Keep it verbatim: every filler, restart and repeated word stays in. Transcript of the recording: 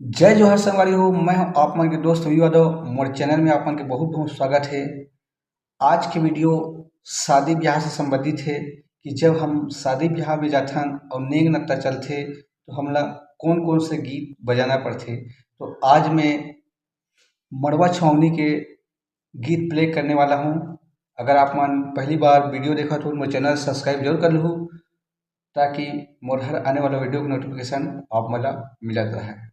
जय जोहार संगवारी हो, मैं हूं आप मन के दोस्त रवि यादव। मोर चैनल में आप मन के बहुत बहुत स्वागत है। आज के वीडियो शादी ब्याह से संबंधित है कि जब हम शादी ब्याह में जाथन और नेंग नत्ता चलथे तो हमला कौन कौन से गीत बजाना पड़थे। तो आज मैं मड़वा छावनी के गीत प्ले करने वाला हूँ। अगर आप मन पहली बार वीडियो देखत हो तो मोर चैनल सब्सक्राइब जरूर कर लहू, ताकि मोर हर आने वाला वीडियो के नोटिफिकेशन आप मन ला मिलत रहे।